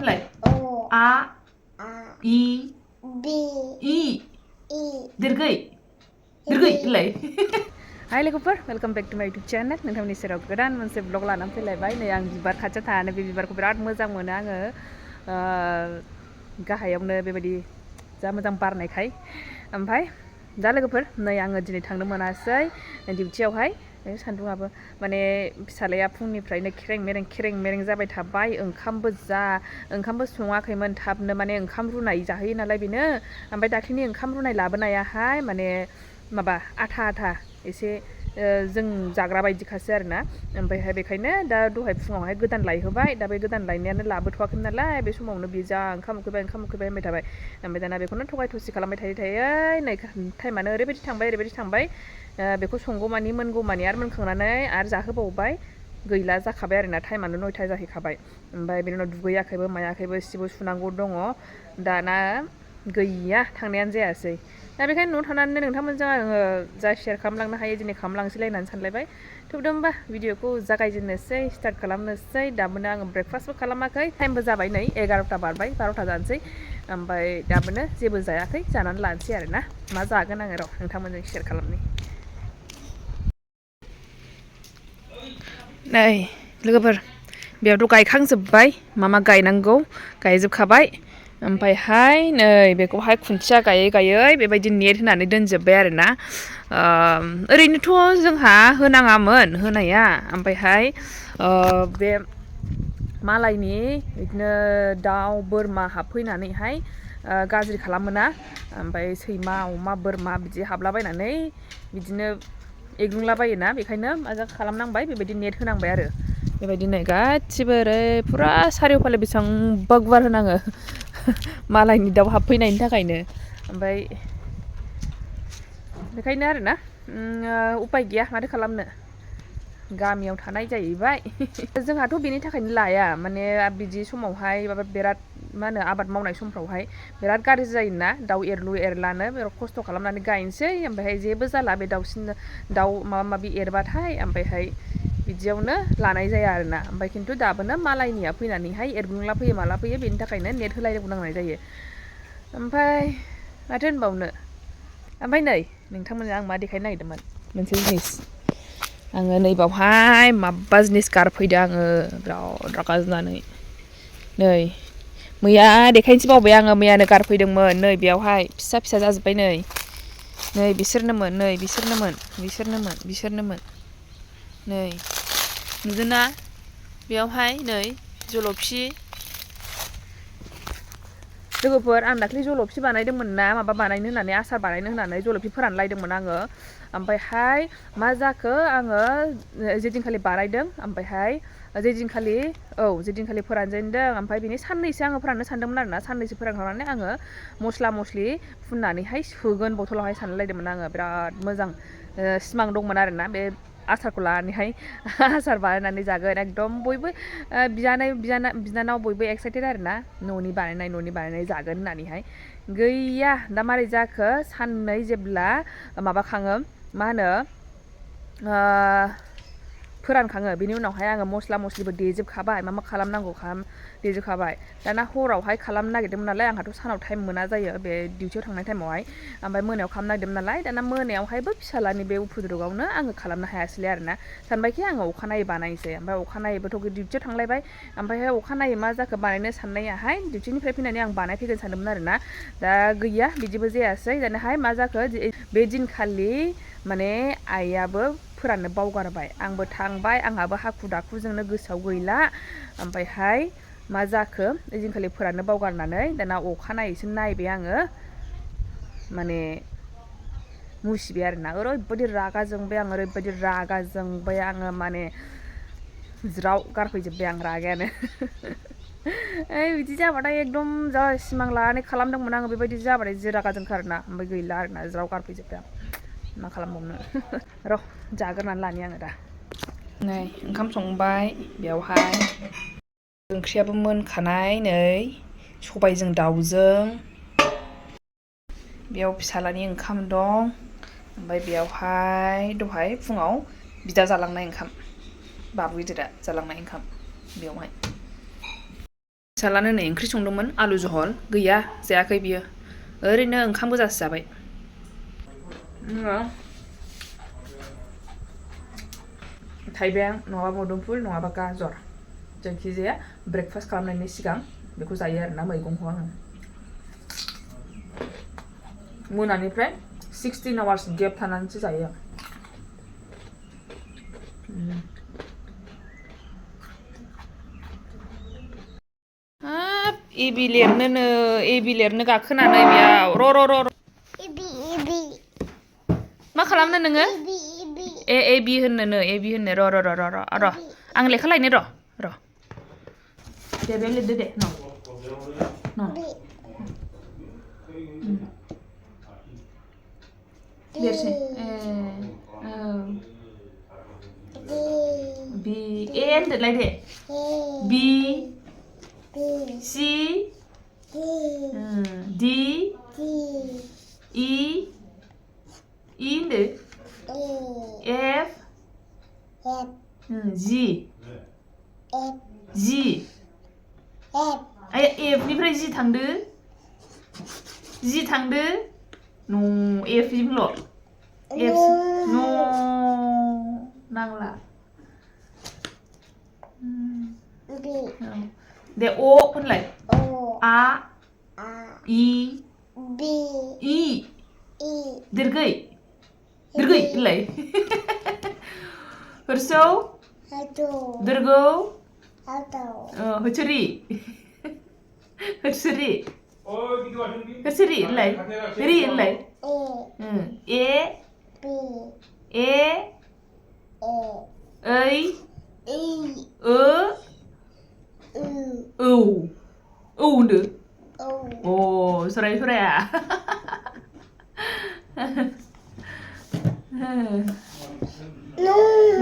होनलाय आ इ दिर्गै होनलाय हाय लोगोफोर वेलकम बेक टू माय यूट्यूब चैनल नोंथांमोननि सेराव गोदान मोनसे ब्लग लानानै फैलायबाय नै आं बिबार खाथियाव थानानै बे बिबारखौ बिराद मोजां मोनो आङो गाहायावनो बेबायदि जा मोजां बारनायखाय ओमफ्राय दा लोगोफोर नै आङो दिनै थांनो मोनासै डिउटियावहाय सान्दुङाबो माने फिसालाया फुंनिफ्रायनो खेरें मेरें जाबाय थाबाय ओंखामबो सङाखैमोन थाबनो माने ओंखाम रुनाय जाहोयो नालाय बेनो ओमफ्राय दाख्लिनि ओंखाम रुनाय लाबोनायाहाय माने माबा आथा एसे जों जाग्रा बायदिखासो आरोना ओमफ्रायहाय बेखायनो दा दहाय फुङावहाय गोदान लायहोबाय दा बे गोदान लायनायानो लाबोथ'वाखैमोन नालाय बे समावनो बे जा ओंखाम उखैबाय होनबाय थाबाय ओमफ्राय दाना बेखौनो थगाय थसि खालामबाय थायो नै टाइमानो ओरैबायदि थांबाय बेखौ संगौमानि मोनगौमानि आरो मोनखांनानै आरो जाहोबावबाय गैला जाखाबाय आरोना टाइमानो 9ता जाहैखाबाय ओमफ्राय बेनि उनाव दुगैयाखैबो मायाखैबो सिबो सुनांगौ दङ दाना गैया थांनायानो जायासै दा बेखायनो न'आव थानानै नोंथांमोनजों आङो जा शेयार खालामलांनो हायो दिनै खालामलांसैलाय होननानै सानलायबाय थेवबो भिडिअखौ जागायजेननोसै स्टार्ट खालामनोसै दाबोनो आङो ब्रेकफास्टबो खालामाखै टाइमबो जाबाय नै 11ता बारबाय 12ता जानोसै ओमफ्राय दाबोनो जेबो जायाखै जानानै लानोसै आरोना मा जागोन आङो र' नोंथांमोनजों शेयार खालामनि नै लोगोफोर बेयावथ' गायखांजोब्बाय मा गायनांगौ गायजोबखाबाय ओमफ्रायहाय नै बेखौहाय खुन्थिया गायै बेबायदि नेट होनानै दोनजोब्बाय आरोना ओरैनोथ' जोंहा होनाङामोन होनाया ओमफ्रायहाय बे मालायनि बिदिनो दाउ बोरमा हाबफैनानैहाय गाज्रि खालामोना ओमफ्राय सैमा अमा बोरमा बिदि हाबलाबायनानै बिदिनो एग्लुंलाबायोना बेखायनो मा खालामनांबाय बेबायदि नेट होनांबाय आरो बेबायदि नै गासिबो ओरै फुरा सारिय'फाले बेसेबांबा गुवार होनाङो मालायनि दाउ हाबफैनायनि थाखायनो ओमफ्राय बेखायनो आरोना उपाय गैया माथो खालामनो गामियाव थानाय जाहैबाय जोंहाथ' बेनि थाखायनो लाया माने बिदि समावहाय माबा बिराद मा होनो आबाद मावनाय समफ्रावहाय बिराद गाज्रि जायोना दाउ एरलु एरलानो बिराद खस्थ' खालामनानै गायनोसै ओमफ्रायहाय जेबो जाला बे दाउ माबा माबि एरबाथाय ओमफ्रायहाय बिदियावनो लानाय जाया आरोना ओमफ्राय खिन्थु दाबोनो मालायनिया फैनानैहाय एरग्लुंला फैयो माला फैयो बेनि थाखायनो नेट होलायनांनाय जायो ओमफ्राय माथो होनबावनो ओमफ्राय नै नोंथांमोननो आं मा देखायनो नागिरदोंमोन मोनसे जिनिस आङो नैबावहाय माबा जिनिस गारफैदों आङो बिराद रागा जोंनानै नै मैया देखायनोसै बावबाय आङो मैयानो गारफैदोंमोन नै बेयावहाय फिसा जाजोब्बाय नै बिसोरनोमोन नै नुदोंना बेयावहाय नै जलफि लोगोफोर आं दाख्लि जलफि बानायदोंमोन ना माबा बानायनो होननानै आसार बानायनो होननानै जलफि फोरानलायदोंमोन आङो ओमफ्रायहाय मा जाखो आङो जेदिनखालि बानायदों ओमफ्रायहाय जेदिनखालि फोरानजेनदों ओमफ्राय बिनि साननैसो आङो फोराननो सानदोंमोन आरोना साननैसो फोरानखांनानै आङो मस्ला मस्लि फुननानैहाय सोगोन बथलावहाय सानलायदोंमोन आङो बिराद मोजां सिमां दंमोन आरोना बे आसारखौ लानानैहाय आसार बानायनानै जागोन एकदम बयबो बिनानाव बयबो एक्साइटेड आरोना न'नि बानायनाय जागोन होननानैहाय गैया दा मारै जाखो साननै जेब्ला माबाखाङो मा होनो फोरानखाङो बेनि उनावहाय आङो मस्ला मस्लिबो देजोबखाबाय मा खालामनांगौ देजोबखाबाय दाना हरावहाय खालामनो नागिरदोंमोन नालाय आंहाथ' सानाव टाइम मोना जायो बे डिउटियाव थांनाय टाइमावहाय ओमफ्राय मोनायाव खालामनो नागिरदोंमोन नालाय दाना मोनायावहायबो फिसालानि बे उफुद्रुगावनो आङो खालामनो हायासैलाय आरोना सानबायखि आङो अखानायै बानायनोसै ओमफ्राय अखानायैबोथ' डिउटियाव थांलायबाय ओमफ्रायहाय अखानायै मा जाखो बानायनो साननायाहाय डिउटिनिफ्राय फैनानै आं बानायफैगोन सानदोंमोन आरोना दा गैया बिदिबो जायासै दानाहाय मा जाखो बे दिनखालि माने आइयाबो फोराननो बावगारबाय आंबो थांबाय आंहाबो हाखु दाखुजोंनो गोसोआव गैला ओमफ्रायहाय मा जाखो ओइदिनखालि फोराननो बावगारनानै दाना अखानायैसो नायबाय आङो माने मुसिबाय आरोना ओरैबायदि रागा जोंबाय आङो माने ज्राव गारफैजोब्बाय आं रागायानो बिदि जाबाथाय एकदम जा सिमां लानानै खालामदोंमोन आङो बेबायदि जाबाथाय जि रागा जोंखा आरोना ओमफ्राय गैला आरोना ज्राव गारफैजोब्बाय आं मा खालामबावनो र' जाग्रोनानै लानि आङो दा नै ओंखाम संबाय बेयावहाय ओंख्रियाबो मोनखानाय नै सबायजों दाउजों बेयाव फिसालानि ओंखाम दं ओमफ्राय बेयावहाय दहाय फुङाव बिदा जालांनाय ओंखाम बाबु गिदिरा जालांनाय ओंखाम बेयावहाय फिसालानो नै ओंख्रि संदोंमोन आलु जहल गैया जायाखै बियो ओरैनो ओंखाम गोजासो जाबाय थाइबें नङाबा मोदोमफुल नङाबा गाजर जायखिजाया ब्रेकफास्ट खालामनायनि सिगां बेखौ जायो आरोना मैगंखौ आङो मोनानिफ्राय 16 आवार्स गेप थानानैसो जायो हाब एबि लिरनो गाखोनानै बेयाव र' मा खालामनो नोङो ए बि होननो र' आं लेखा लायनो र' दे बे लिरदो दे लिरसै बि ए होनदोलाय दे बि सि डि इ होनदो एफ जि एफनिफ्राय जि थांदो न एफ ल' एफ न नांला दे अ होनलाय आ इ दिर्गै होनलाय हरसौ दिर्गौ होसोरि होनलाय रि होनलाय ए ऐ औ होनदो अ सराया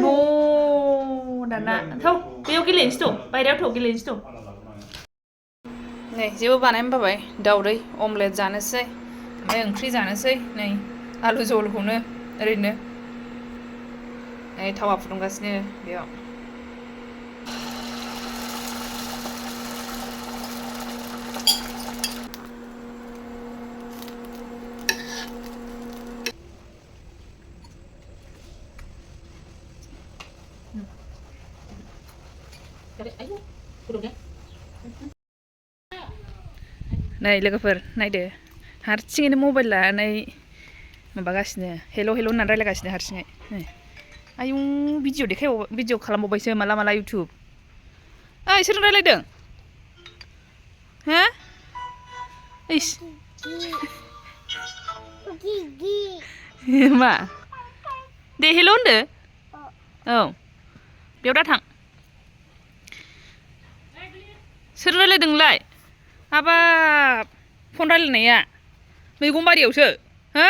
न' दाना थौ बेयाव गेलेनोसै थ' बायह्रायाव थ' गेलेनोसै थ' नै जेबो बानायनो बाबाय दाउदै अमलेट जानोसै ओमफ्राय ओंख्रि जानोसै नै आलु जहलखौनो ओरैनो नै थावा फुदुंगासिनो बेयाव नै लोगोफोर नायदो हारसिङैनो मबाइल लानानै माबागासिनो हेल' होननानै रायलायगासिनो हारसिङै आयौ भिडिअ खालामबावबायसो माला इउटुब सोरजों रायलायदों हा इस मा दे हेल' होनदो औ बेयाव दा थां सोर रायलायदों नोंलाय हाबाब फन रायलायनाया मैगं बारियावसो हो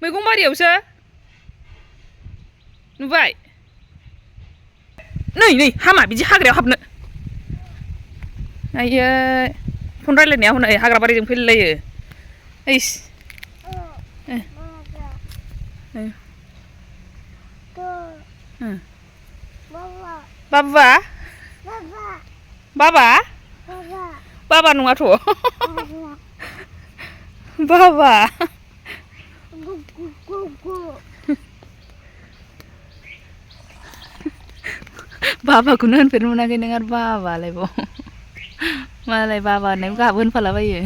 मैगं बारियावसो नुबाय नै हामा बिदि हाग्रायाव हाबनो आयै फन रायलायनाया हनै हाग्रा बारिजों फैलायो इस बाबा नङाथ' बाबा बाबाखौनो होनफेरनो मोनाखै नों आरो बाबालायबाव मालाय बाबा होननायखौ गाहाबो होनफालाबायो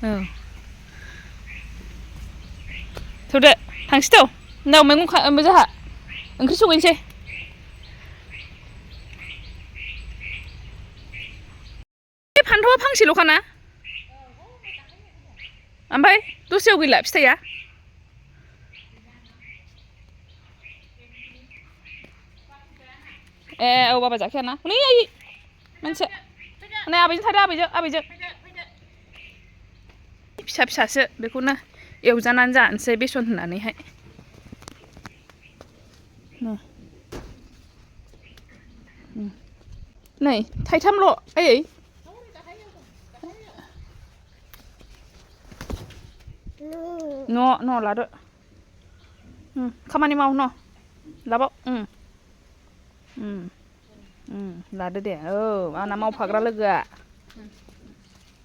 औ थौदो थांसै थ' उनाव मैगं जोंहा ओंख्रि संहैनोसै फान्थावआ फांसेल'खाना ओमफ्राय दस्रायाव गैला फिथाइया औ बाबा जाखायाना हनै आयै मोनसे हनै आबैजों थादो आबैजों फिसासो बेखौनो एवजानानै जानोसै बेसन होनानैहाय नै थाइथामल' आयै न' लादो खामानि माव न' लाबाव लादो दे आंना मावफाग्रा लोगोआ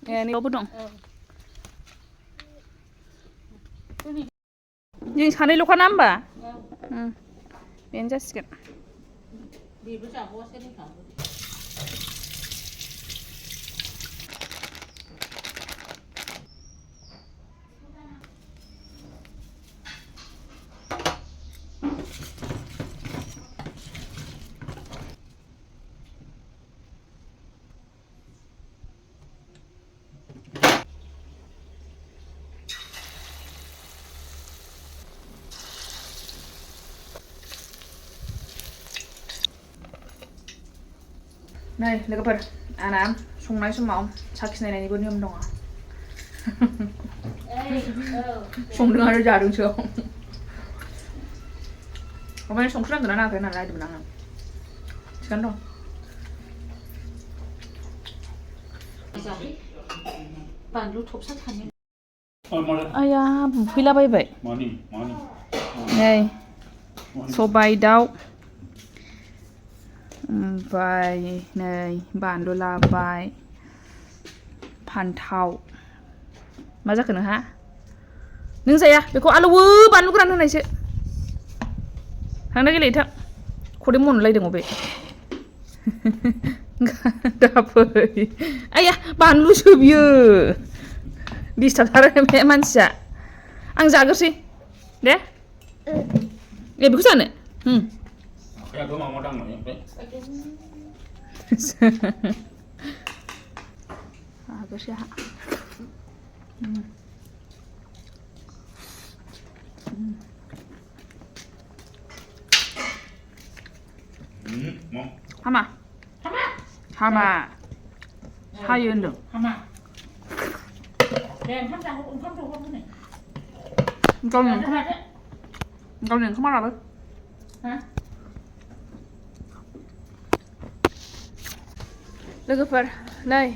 नैयावबो दं जों सानैल'खा ना होमबा बेनो जासिगोन नै लोगोफोर आंना संनाय समाव साखिनायनायनिबो नियम दङ संदों आरो जादोंसो ओमफ्राय संख्रि नांगोन ना नाङाखै होननानै नायदोंमोन आङो थिगानो दं बानलु थबसा थानो आया बुफैलाबायबाय नै सबाय दाउ ओमफ्राय नै बानलु लाबाय फान्थाव मा जाखो नोंहा नों जाया बेखौ आलौवो बानलु गोरान होनायसो थांना गेलेथां खदै मनलायदों बे दाफै आया बानलुसो बियो दिस्टार्बथार बे मानसिया आं जाग्रोसै दे बेखौ जानो जाग्रोसै आहा हामा हामा सायो होनदों हामा दे ओंखाम जाहो ओंखाम जहरहोनो गावनि ओंखामा लाबो लोगोफोर नै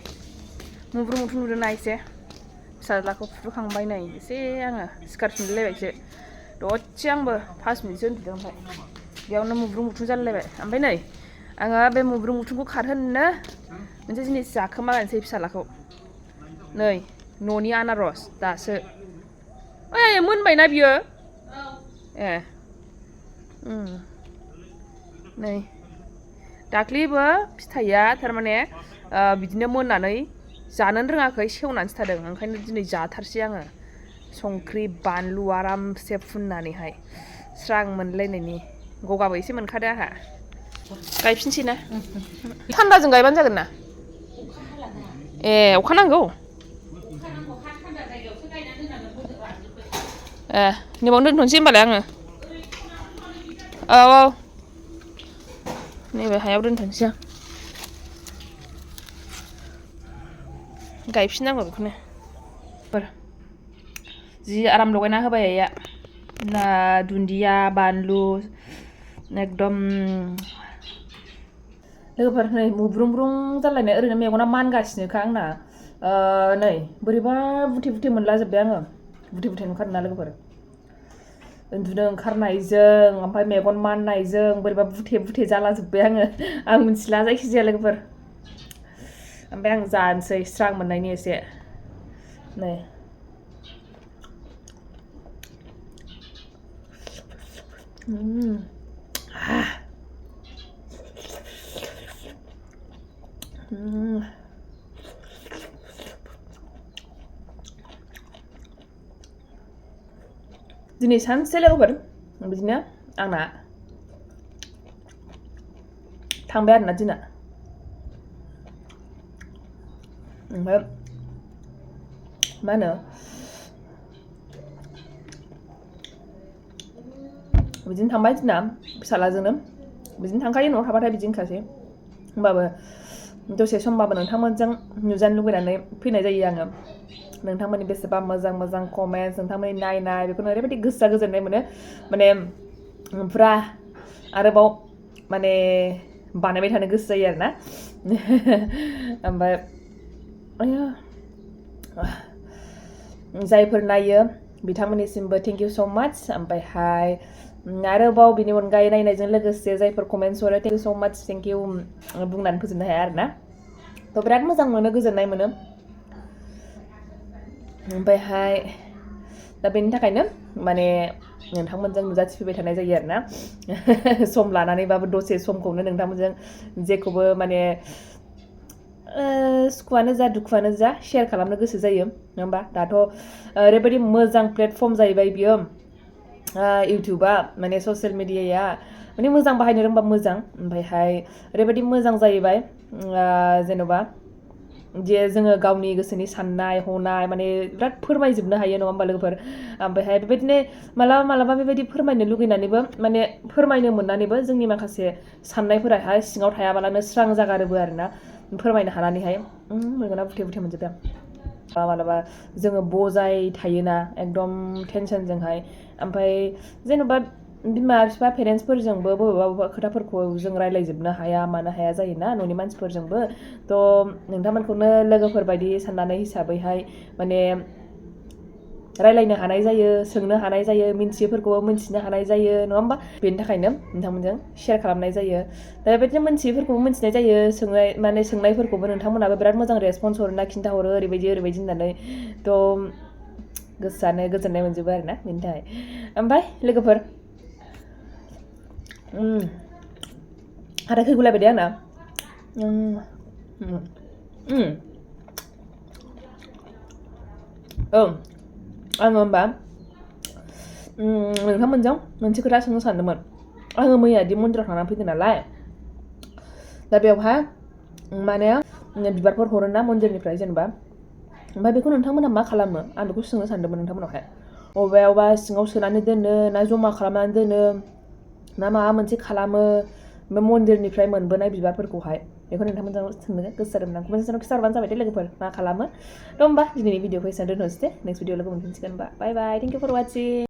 मुब्रु मुथु नुदोंना एसे फिसाज्लाखौ फुखांबाय नै एसे आङो सिखारफिनलायबायसो दसे आंबो 5 मिनिटसो उन्दुदों ओमफ्राय बेयावनो मुब्रु मुथु जालायलायबाय ओमफ्राय नै आङो बे मुब्रु मुथुखौ खारहोनो मोनसे जिनिस जाखोमा लानोसै फिसाज्लाखौ नै न'नि आनारस दासो ओइ मोनबायना बियो ए नै दाख्लिबो फिथाइया थारमाने बिदिनो मोननानै जानोनो रोङाखै सेवनानैसो थादों ओंखायनो दिनै जाथारसै आङो संख्रि बानलु आरामसे फुननानैहाय स्रां मोनलायनायनि गगाबो एसे मोनखादो आंहा गायफिनसै ना थान्दाजों गायबानो जागोन ना ए अखा नांगौ ए नैबावनो दोनथ'नोसै होमबालाय आङो औ नैबे हायाव दोनथ'नोसै आं गायफिननांगौ बेखौनो जि आराम लगायना होबाय आइया ना दुन्दिया बानलु एकदम लोगोफोर नै मुब्रुं जालायनाय ओरैनो मेगना मानगासिनोखा आंना नै बोरैबा बुथे बुथे मोनलाजोब्बाय आङो बुथे बुथे नुखादोंना लोगोफोर उन्दुनो ओंखारनायजों ओमफ्राय मेगन माननायजों बोरैबा बुथे बुथे जालाजोब्बाय आं मिथिला जायखिजाया लोगोफोर ओमफ्राय आं जानोसै स्रां मोननायनि एसे नै दिनै सानसे लोगोफोर बिदिनो आंना थांबाय आरोना दिना ओमफ्राय मा होनो बिदिनो थांबाय दिना फिसाज्लाजोंनो बिदिनो थांखायो न'आव थाबाथाय बिदिनोखासै होमबाबो दसे समबाबो नोंथांमोनजों नुजानो लुगैनानै फैनाय जायो आङो नोंथांमोननि बेसेबा मोजां कमेन्ट्स नोंथांमोननि नायनाय बेखौनो ओरैबायदि गोसोआ गोजोननाय मोनो माने फुरा आरोबाव माने बानायबाय थानो गोसो जायो आरोना ओमफ्राय जायफोर नायो बिथांमोननिसिमबो थेंक इउ स' माच ओमफ्रायहाय आरोबाव बिनि अनगायै नायनायजों लोगोसे जायफोर कमेन्ट्स हरो थेंक इउ स' माच थेंक इउ बुंनानै फोजोबनो हाया आरोना थ' बिराद मोजां मोनो गोजोननाय मोनो ओमफ्रायहाय दा बेनि थाखायनो माने नोंथांमोनजों नुजाथिफैबाय थानाय जायो आरोना सम लानानैबाबो दसे समखौनो नोंथांमोनजों जेखौबो माने सुखुआनो जा दुखुआनो जा शेयार खालामनो गोसो जायो नङा होमबा दाथ' ओरैबायदि मोजां प्लेटफर्म जाहैबाय बियो इउटुबा माने ससियेल मिडियाया माने मोजां बाहायनो रोंबा मोजां ओमफ्रायहाय ओरैबायदि मोजां जाहैबाय जेन'बा जे जोङो गावनि गोसोनि साननाय हनाय माने बिराद फोरमायजोबनो हायो नङा होमबा लोगोफोर ओमफ्रायहाय बेबायदिनो मालाबा बेबायदि फोरमायनो लुगैनानैबो माने फोरमायनो मोननानैबो जोंनि माखासे साननायफोराहाय सिङाव थायाबालानो स्रां जागारोबो आरोना फोरमायनो हानानैहाय मेगना बुथे मोनजोबदों मालाबा जोङो बजाय थायोना एकदम टेनसनजोंहाय ओमफ्राय जेन'बा बिमा बिफा पेरेन्टसफोरजोंबो बबेबा खोथाफोरखौ जों रायलायजोबनो हाया मानो हाया जायोना न'नि मानसिफोरजोंबो थ' नोंथांमोनखौनो लोगोफोर बायदि साननानै हिसाबैहाय माने रायलायनो हानाय जायो सोंनो हानाय जायो मिन्थियैफोरखौबो मिन्थिनो हानाय जायो नङा होमबा बेनि थाखायनो नोंथांमोनजों शेयार खालामनाय जायो दा बेबायदिनो मिन्थियैफोरखौबो मिन्थिनाय जायो सोंनायफोरखौबो नोंथांमोनाबो बिराद मोजां रेसपन्स हरो ना खिन्थाहरो ओरैबायदि होननानै थ' गोसोआनो गोजोननाय मोनजोबो आरोना बेनि थाखाय ओमफ्राय लोगोफोर हाथाय खैगुलायबाय दे आंना आङो होमबा नोंथांमोनजों मोनसे खोथा सोंनो सानदोंमोन आङो मैयादि मन्दिराव थांनानै फैदों नालाय दा बेवहाय माने बिबारफोर हरोना मन्दिरनिफ्राय जेनेबा ओमफ्राय बेखौ नोंथांमोना मा खालामो आं बेखौ सोंनो सानदोंमोन नोंथांमोनावहाय बबेयावबा सिङाव सोनानै दोनो ना जमा खालामनानै दोनो ना माबा मोनसे खालामो बे मन्दिरनिफ्राय मोनबोनाय बिबारफोरखौहाय बेखौ नोंथांमोनजों सोंनो गोसो जादोंमोन आं कमेन्ट सेक्सनाव खिथाहरबानो जाबाय दे लोगोफोर मा खालामो थ' होमबा दिनैनि भिडिअखौ एसेयावनो दोनथ'नोसै दे नेक्स्ट भिडिअ लोगो मोनफिनसिगोन होमबा बाय बाय थेंक इउ फर वाचिं